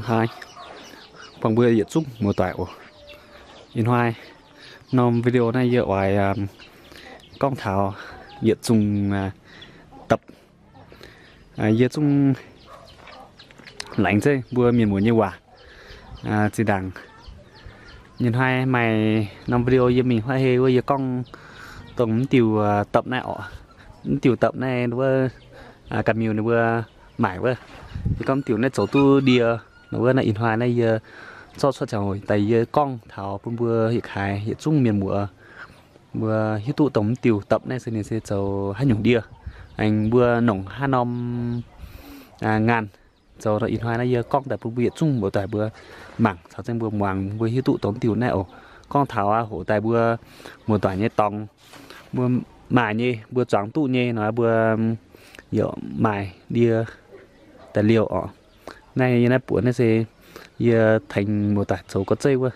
Haaix, buangh mbuo yietc zungv muoz-doic oc. Ih hnoi norm video naaiv yie oix gorngv taux yietc zungh dapc. Yie zungv laengz zeiv mbuo mienh muoz nyei waac. Zinh ndaangc nyei hnoi maaih norm video yie mingh huaav hei wuov yie gorngv dongh mv diuh dapc naaiv oc. Mv diuh dapc naaiv wuov ganh miuh ninh mbuo maaic wuov. Yie gorngv mv diuh naaiv zoux duqv ndie nor wuov naaiv ih hnoi naaiv yie zorqv cuotv ziangh hoc daaih yie gorngv taux bun mbuo yietc kaaix yietc zungv mienh muoz mbuo hiuv duqv dongh mv diuh dapc naaiv se ninh se zoux haaix nyungc ndie. Aengx mbuo nongc haaix norm ngaanh zoux nor ih hnoi naaiv yie gorngv daaih bun mbuo yietc zungv muoz-doic mbuo mangc caux zengv mbuo muangx mbuo hiuv duqv dongh mv diuh naaiv oc. Gorngv taux aqv hoc daaih mbuo muoz-doic nyei dorngx mbuo maaih nyei mbuo zuangx duqv nyei nor mbuo yaac maaih ndie daaih liouh oc. Naaiv yie naaiv buoz naaiv se yie tengx muoz-doic zoux gorx zeiv wuov.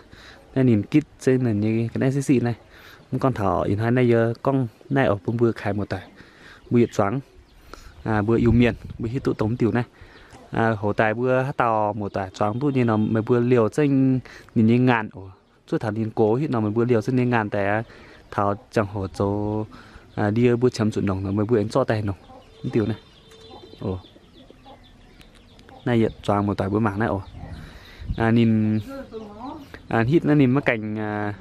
Naaiv ninh gitv zengv ninh nyei ga'naaiv siqv siqv naaiv. Mv gorngv taux ih hnoi naaiv yie gorngv naaiv oc bun mbuo kaaix muoz-doic mbuo yietc zuangx mbuo Iu-Mienh mbuo hiuv duqv dongh mv diuh naaiv. Hoc daaih mbuo haaix dauh muoz-doic zuangx duqv nyei nor meih mbuo liouh zengv ninh nyei ngaanh oc. Zuov taux ninh gox hitv nor meih mbuo liouh zengv ninh nyei ngaanh daaih aqv. Taux ziangh hoc zoux ndie mbuo qiemx zuqc nongc nor meih mbuo aengx zorqv daaih nongc mv diuh naaiv. Naaiv yietc zuangx muoz-doic mbuo mangc naaiv oc. Ninh hitv naaiv ninh maiv gaengh,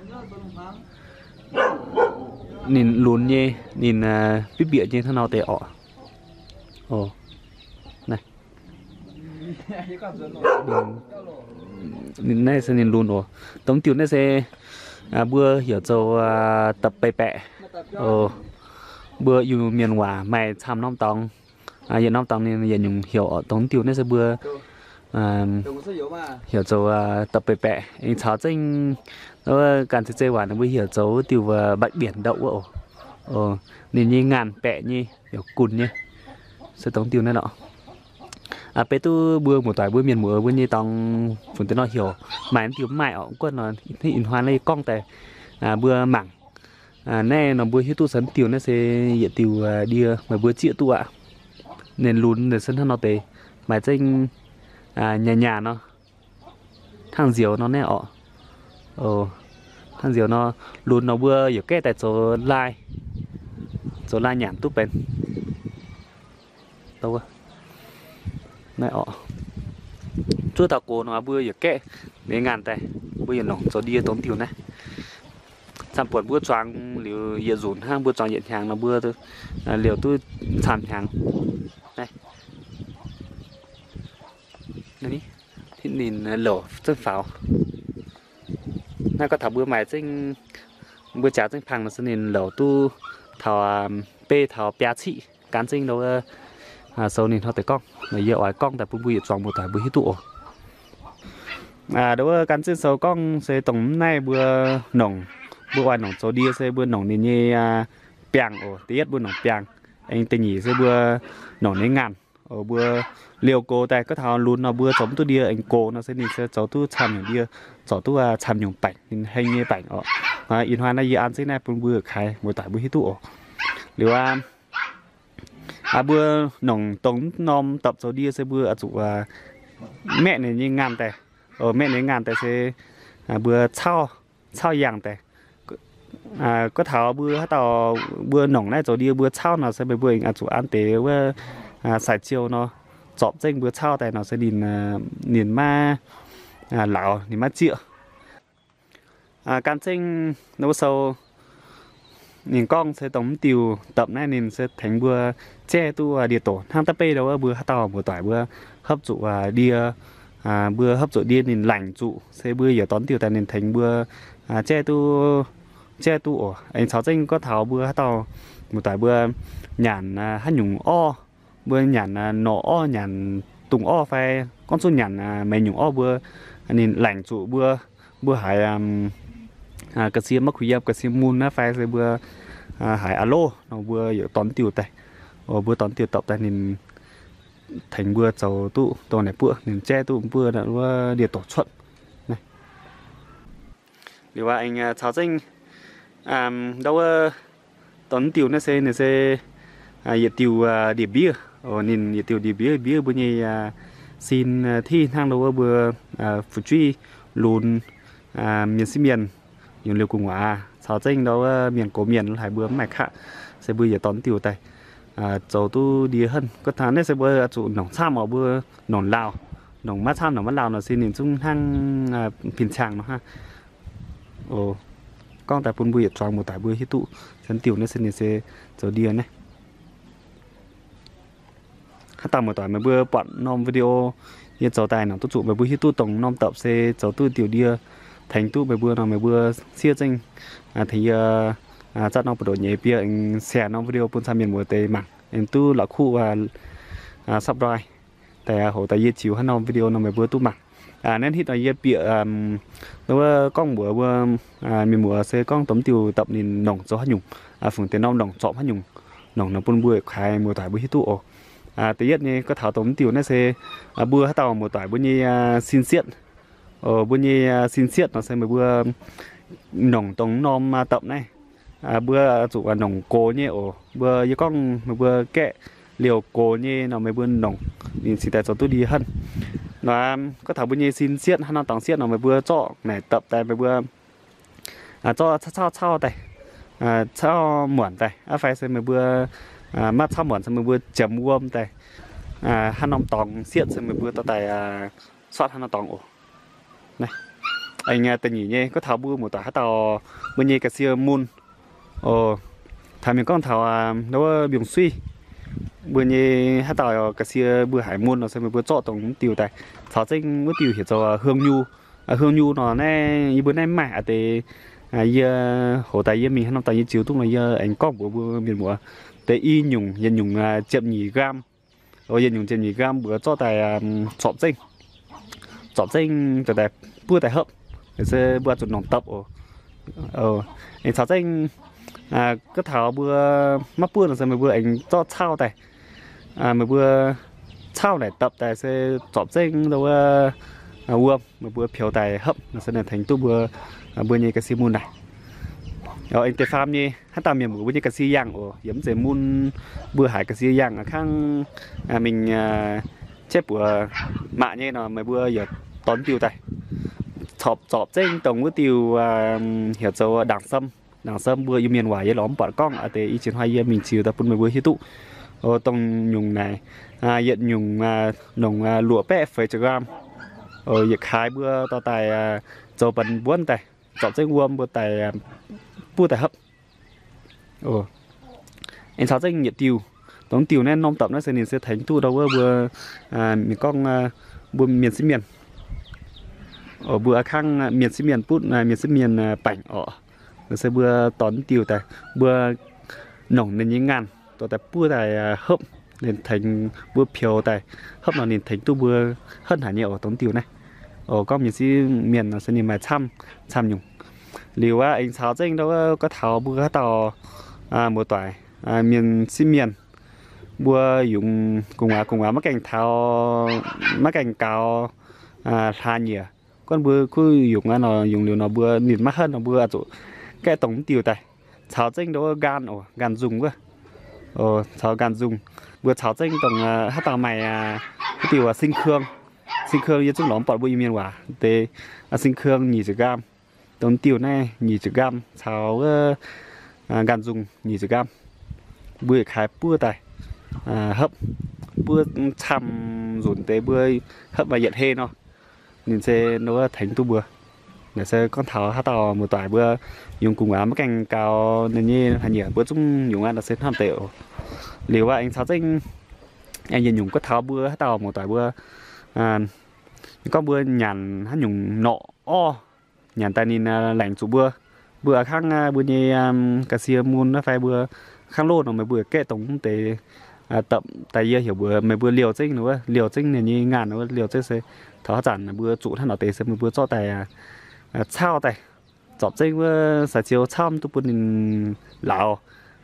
ninh lunx nyei, ninh bieqc bieqc nyei hnangv nor deix oc. Naaiv se ninh lunx oc. Dongh diuh naaiv se mbuo heuc zoux da'beiv baeqc. Mbuo Iu-Mienh waac maaih camv norm dorngx. Yietc norm dorngx ninh yietc nyungc heuc oc. Dongh diuh naaiv se mbuo heuc zoux da'beiv baeqc. Aengx caux zengv wuov ganh zeiv zeiv waac ninh mbuo heuc zoux wuov diuh mba'bienc ndouh wuov oc. Ninh nyei ngaanh baeqc nyei, yaac gunx nyei. Se dongh diuh naaiv lorqc. Beiv duqv mbuo muoz-doic mbuo mienh muoz mbuo nyei dorngx funx deix nor heuc maaih diuh mv maaih oc. Guov nor ih hnoi naaiv yie gorngv daaih mbuo mangc. Naaiv nor mbuo hiuv duqv se diuh naaiv se yietc diuh ndie meih mbuo zieqv duqv aqv. Ninh lunx se hnangv nor deix, maaih zengv nyaanh nyaanh nor, hnangv nzioux nor naaiv oc. Hnangv nzioux nor, lunx nor mbuo yaac gaeqv daaih zoux lai, zoux lai nyanc duqv benx. Zuov taux gox nor mbuo yaac gaeqv ninh ngaanh daaih, mbuo yaac nongc zoux ndie dongh diuh naaiv. Camv buonc mbuo zuangx liuz yietc nzunc hnangv, mbuo zuangx yietc hnyangx nor mbuo liouh duqv camv hnyangx. Ninh louc zengv faaux. Naaiv gorngv taux mbuo maaih zengv, mbuo jaax zengv pang nor se ninh louc duqv taux beiv taux biaa ciqv gan zengv. Ndau wuov sou ninh hnoi deix gorngv, yie oix gorngv daaih bun mbuo yietc zuangx muoz-doic mbuo hiuv duqv oc. Ndau wuov gan zengv sou gorngv se dongh mv naaiv mbuo nongc, mbuo oix nongc zoux ndie se mbuo nongc ninh nyei biangh oc. Da'yietv mbuo nongc biangh, aengx da'nyeic se mbuo nongc ninh ngaanh. Mbuo liouh gox daaih gorngv taux lunx nor mbuo zoux mv duqv ndie aengx gox nor se ninh se zoux duqv camv nyungc ndie, zoux duqv camv nyungc baengc, ninh heng nyei baengc oc. Ih hnoi naaiv yie an zengv naaiv bun mbuo kaaix muoz-doic mbuo hiuv duqv oc. Liuz aqv, mbuo nongc dongh mv norm dapc zoux ndie se mbuo oix zuqc maeqv ninh nyei ngaanh daaih. Maeqv ninh nyei ngaanh daaih se mbuo cauv, cauv yangh daaih. Gorngv taux mbuo haaix dauh mbuo nongc naaiv zoux ndie mbuo cauv nor se meih mbuo oix zuqc an deix wuov sai-ziou nor, zorpc zengv mbuo cauv daaih nor se ninh, ninh maiv lauz, ninh maiv zieqv. Gan zengv wuov sou ninh gorngv se dongh mv diuh dapc naaiv ninh se tengx mbuo jaiv duqv ndie-doqc hnangv da'beiv ndau wuov mbuo haaix dauh muoz-doic mbuo hopv zuqc ndie, mbuo hopv zuqc ndie ninh laengc zuqc se mbuo yaac dorh diuh daaih ninh tengx mbuo jaiv duqv, jaiv duqv oc. Aengx caux zengv gorngv taux mbuo haaix dauh muoz-doic mbuo nyanc haaix nyungc orv, mbuo nyanc norqc orv, nyanc dungz orv fai gorngv zuqc nyanc meih nyungc orv mbuo, ninh laengc zuqc mbuo, mbuo haiz ga'sie maiv kuh yiem, ga'sie mun naaiv fai se mbuo haiz a'loh nor mbuo yaac dorh diuh daaih. Mbuo dorh diuh dapc daaih ninh tengx mbuo zoux duqv dongh naaic buoqv ninh jaiv duqv mbuo wuov ndie-doqc cuotv. Liuz aqv, aengx caux zengv ndau wuov dongh diuh naaiv se ninh se yietc diuh ndie-mbiev. Ninh yietc diuh ndie-mbiev, mbiev mbuo nyei sin, aa, tih hnangv ndau wuov mbuo, aa, fu'jueiv lunx, aa, mienh sieqv mienh, yungz liuz gu'nguaaz caux zengv ndau wuov mienh gox mienh haiz mbuo mv maaih qaqv, se mbuo yietc dorn diuh daaih, aa, zoux duqv ndie henv. Gorngv taux naaiv se mbuo zuqc nongc camv oc, mbuo nongc lauh, nongc maiv camv nongc maiv lauh nor se ninh zungv hnangv, aa, pin-ciangx nor hnangv. Oc, gorngv daaih bun mbuo yietc zuangx muoz-doic mbuo hiuv duqv, se diuh naaiv se ninh se zoux ndie naaiv. Haaix dauh muoz-doic meih mbuo buatc norm video yie zoux daaih nor duqv zuqc meih mbuo hiuv duqv dongh norm dapc se zoux duqv diuh ndie tengx duqv meih mbuo nor, meih mbuo siev zengv, aa, tengx yie, aa, zatv norm buoz-ndoqv nyeiz bie aengx share norm video bun caux mienh muoz deix mangc, aengx duqv la'kuqv, aa, subscribe daaih, aa, hoc daaih yie ziux haaix norm video nor meih mbuo duqv mangc. Aa, naaiv hitv nor yie bieqc, aa, wuov gorngv mbuox mbuo, aa, mienh muoz se gorngv dongh diuh dapc ninh nongc zoux haaix nyungc, aa, fungc deix norm nongc zorpc haaix nyungc, nongc nor bun mbuo kaaix muoz-doic mbuo hiuv duqv oc. Aa, da'yietv nyei gorngv taux dongh diuh naaiv se, aa, mbuo haaix dauh muoz-doic mbuo nyei, aa, sin sietv, oc, mbuo nyei, aa, sin sietv nor se meih mbuo nongc dongh norm, aa, dapc naaiv, aa, mbuo zuqc, aa, nongc gox nyei oc. Mbuo yie gorngv meih mbuo gaeqv liouh gox nyei nor meih mbuo nongc ninh cingx daaih zoux duqv ndie henv. Nor, gorngv taux mbuo nyei sin sietv hnangv nor dorngx sietv nor meih mbuo zorqv naaic dapc daaih meih mbuo, aa, zorqv cauv cauv cauv daaih, aa, cauv muonc daaih, aa, fai se meih mbuo, aa, maiv cauv muonc se meih mbuo ziemx wuom daaih, aa, hnangv norm dorngx sietv se meih mbuo dorh daaih, aa, sortv hnangv norm dorngx oc. Aengx, aa, da'nyeic nyei gorngv taux mbuo muoz-doic haaix dauh mbuo nyei ga'sie mun oc. Taux mienh gorngv taux, aa, wuov mbiungc-suiv, mbuo nyei haaix dauh ga'sie mbuo haiz mun nor se meih mbuo zorqv dongh wuov diuh daaih, caux zengv wuov diuh heuc zoux, aa, hương nhu. Aa, hương nhu nor naaiv yie mbuo naaiv mv maaih, aa, deix, aa, yie hoc daaih yie mingh haaix norm daaih yie ziux duqv nor yie aengx gorngv mbuox mbuo mienh muoz, deix i nyungc yietc nyungc, aa, ziepc nyeic gram. Oc, yietc nyungc ziepc nyeic gram mbuox zorqv daaih, aa, zorpc zengv, zorpc zengv daaih buov daaih hopv. Se mbuo zuqc nongc dapc oc. Aengx caux zengv, aa, gorngv taux mbuo maiv buov nor se meih mbuo aengx zorqv cauv daaih, aa, meih mbuo cauv naaic dapc daaih se zorpc zengv ndau wuov, aa, wuom meih mbuo peux daaih hopv nor se ninh tengx duqv mbuo, aa, mbuo nyei ga'sie mun naaic. Oc, aengx deix faam nyei haaix dauh mienh muoz mbuo nyei ga'sie yangh oc, yaac mv zeiz mun, mbuo haiz ga'sie yangh a'kangv, aa, mingh, aa, jaiv buoz maac nyei nor meih mbuo yaac dorh diuh daaih zorpc, zorpc zengv dongh wuov diuh, aa, heuc zoux ndaangc sam. Ndaangc sam mbuo Iu-Mienh waac yie lorz mv buatc gorngv, aa, deix i ziex hnoi yie mingh ziux daaih bun meih mbuo hiuv duqv. Oc, dongh nyungc naaic, aa, yietc nyungc, aa, nongc, aa, luoqc baeqv feix ziepc gram. Oc, yietc kaaix mbuo dorh daaih, aa, zoux banx mbuonv daaih, zorpc zengv wuom mbuo daaih, aa, buov daaih hopv. Oc, aengx caux zengv yietc diuh. Dongh diuh naaiv norm dapc naaiv se ninh se tengx duqv ndau wuov mbuo, aa, mienh gorngv, aa, mbuo mienh sieqv mienh. Oc, mbuo a'kangv, aa, mienh sieqv mienh butv, aa, mienh sieqv mienh, aa, baengc oc. Nor se mbuo dorh diuh daaih, mbuo nongc ninh nyei ngaanh dorh daaih buov daaih, aa, hopv, ninh tengx mbuo peux daaih hopv nor ninh tengx duqv mbuo henv haic nyei oc, dongh diuh naaiv. Oc, gorngv mienh sieqv mienh nor se ninh maaih camv, camv nyungc. Liuz aqv, aengx caux zengv ndau wuov gorngv taux mbuo haaix dauh, aa, muoz-doic, aa, mienh sieqv mienh, mbuo yungz gu'nguaaz, gu'nguaaz maiv gaengh taux, maiv gaengh gaux, aa, hlaax nyieqc. Gorngv mbuo kuv yungz aqv nor, yungz liuz nor mbuo ninh maiv henv nor mbuo zuqc gaeqv dongh mv diuh daaih caux zengv ndau wuov nqaanh oc, nqaanh nzungh wuov. Oc, caux nqaanh nzungh, mbuo caux zengv dongh, aa, haaix dauh maaih, aa, wuov diuh, aa, sing kương. Sing kương yie zungv lorz mv buatc mbuo Iu-Mienh waac deix, aa, sing kương nyic ziepc nqaam. Dongh diuh naaiv nyic ziepc nqaam caux wuov, aa, nqaanh nzungh nyic ziepc nqaam. Mbuo yietc kaaix buov daaih, aa, hopv, buov camv nzunc deix mbuo hopv maaih yietc hei nor, ninh se nor tengx duqv mbuo. Naaiv se gorngv taux haaix dauh muoz-doic mbuo yungz gu'nguaaz maiv gaengh gaux ninh nyei hlaax nyieqc mbuo zungv yungz aqv nor se hnamv deix oc. Liuz aqv, aengx caux zengv, aengx yietc nyungc gorngv taux mbuo haaix dauh muoz-doic mbuo, aa, gorngv mbuo nyanc haaix nyungc norqc orv, nyanc daaih ninh, aa, laengz zuqc mbuo. Mbuo a'kangv, aa, mbuo nyei, aa, ga'sie mun naaiv fai mbuo a'kangv loz nor meih mbuo gaeqv dongh mv deix, aa, dapc daaih yie heuc mbuox meih mbuo liouh zengv wuov, liouh zengv ninh nyei ngaanh wuov, liouh zengv se taux haaix zanc mbuo zuqc hnangv nor deix se meih mbuo zorqv daaih, aa, aa, cauv daaih, zorpc zengv wuov sai-ziou cauv mv duqv bun ninh lauz.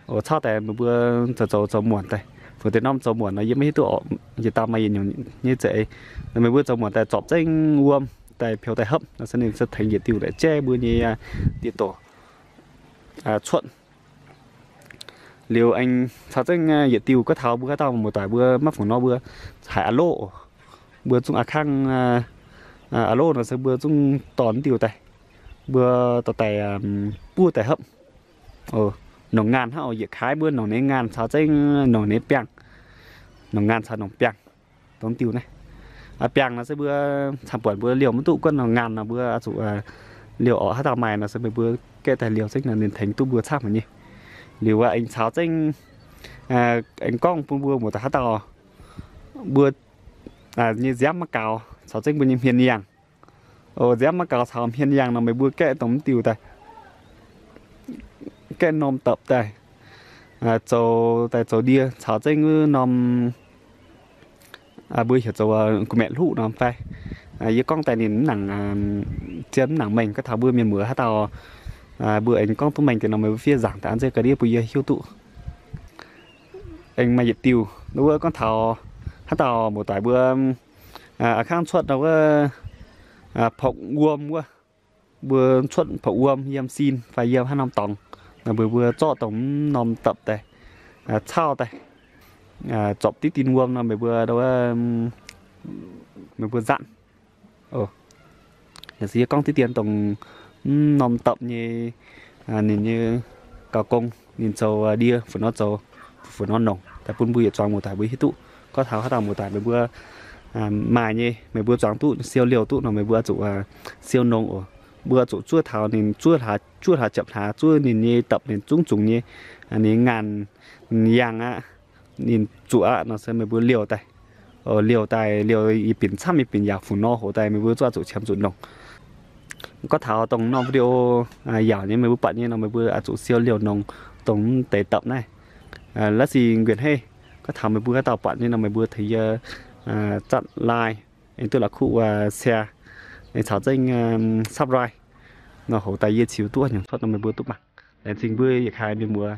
Oc, cauv daaih meih mbuo zoux, zoux, zoux muonc daaih. Fungc deix norm zoux muonc nor yie maiv hiuv duqv oc, yietc dauh maaih yietc nyungc nyei za'eix. Meih mbuo zoux muonc daaih zorpc zengv wuom daaih peux daaih hopv nor se ninh se tengx yietc diuh daaih jaiv mbuo nyei, aa, dieh doc, aa, cuotv. Liuz aengx caux zengv, aa, yietc diuh gorngv taux mbuo haaix dauh muoz-doic mbuo maiv fungc nor mbuo haiz a'loqv oc. Mbuo zungv a'kangv a'loh nor se mbuo zungv dorh diuh daaih, mbuo dorh daaih buov daaih hopv. Nongc ngaanh hnangv oc, yietc kaaix mbuo nongc ninh ngaanh caux zengv nongc ninh biangh. Nongc ngaanh caux nongc biangh, dongh diuh naaiv. Biangh nor se mbuo camv-buonc mbuo liouh maiv duqv, gorngv nongc ngaanh nor mbuo zuqc liouh orqc. Haaix dauh maaih nor se meih mbuo gaeqv daaih liouh zengv nor ninh tengx duqv mbuo camv haic nyei. Liuz aengx caux zengv, aengx gorngv bun mbuo muoz-doic haaix dauh mbuo nyei nziaamv maiv gaux caux zengv mbuo nyei hmien yangh. Nziaamv maiv gaux caux hmien yangh nor meih mbuo gaeqv dongh mv diuh daaih, gaeqv norm dapc daaih, zoux daaih zoux ndie caux zengv wuov norm, mbuo heuc zoux gu'maeqc hluqv nor fai. Yie gorngv daaih ninh mv nangc, zien mv nangc mengh. Gorngv taux mbuo mienh muoz haaix dauh mbuo aengx gorngv duqv mengh deix nor meih mbuo fiev nzaangc daaih an zeiv ga'ndiev bun yie hiuv duqv. Aengx maaih yietc diuh wuov gorngv taux haaix dauh muoz-doic mbuo a'kangv cuotv nor wuov, porqc wuom wuov, mbuo cuotv porqc wuom yiem sin fai yiem haaix norm dorngx nor meih mbuo zorqv dongh mv norm dapc daaih, cauv daaih, zorpc diqv dien wuom nor meih mbuo, meih mbuo nzatv. Naaiv se yie gorngv diqv dien dongh mv norm dapc nyei, ninh nyei gauh gong, ninh zoux ndie fu'nor zoux, fu'nor nongc daaih bun mbuo yietc zuangx muoz-doic mbuo hiuv duqv. Gorngv taux haaix dauh muoz-doic meih mbuo maaih nyei, meih mbuo zuangx duqv siou liouh duqv nor meih mbuo zuqc siou nongc oc. Mbuo zuqc zuov taux ninh zuov hlaax, zuov hlaax japc hlaax, zuov ninh nyei dapc ninh zungv zungc nyei, ninh ngaanh yangh aqv, ninh zuqc aqv nor se meih mbuo liouh daaih. Liouh daaih liouh yie binc camv yie binc yaac fu'nor hoc daaih meih mbuo zuqc zuqc qiemx zuqc nongc. Gorngv taux dongh norm video yaauc nyei meih mbuo buatc nyei nor meih mbuo zuqc siou liouh nongc dongh mv deix dapc naaiv. Laav sih nquenc hei, gorngv taux meih mbuo haaix dauh buatc nyei nor meih mbuo tengx yie zatv like, aengx duqv la'kuqv share, aengx caux zengv subscribe nor hoc daaih yie ziux duqv nyungc cuotv nor meih mbuo duqv mangc. Laengz zingh mbuo yietc kaaix mienh muoz.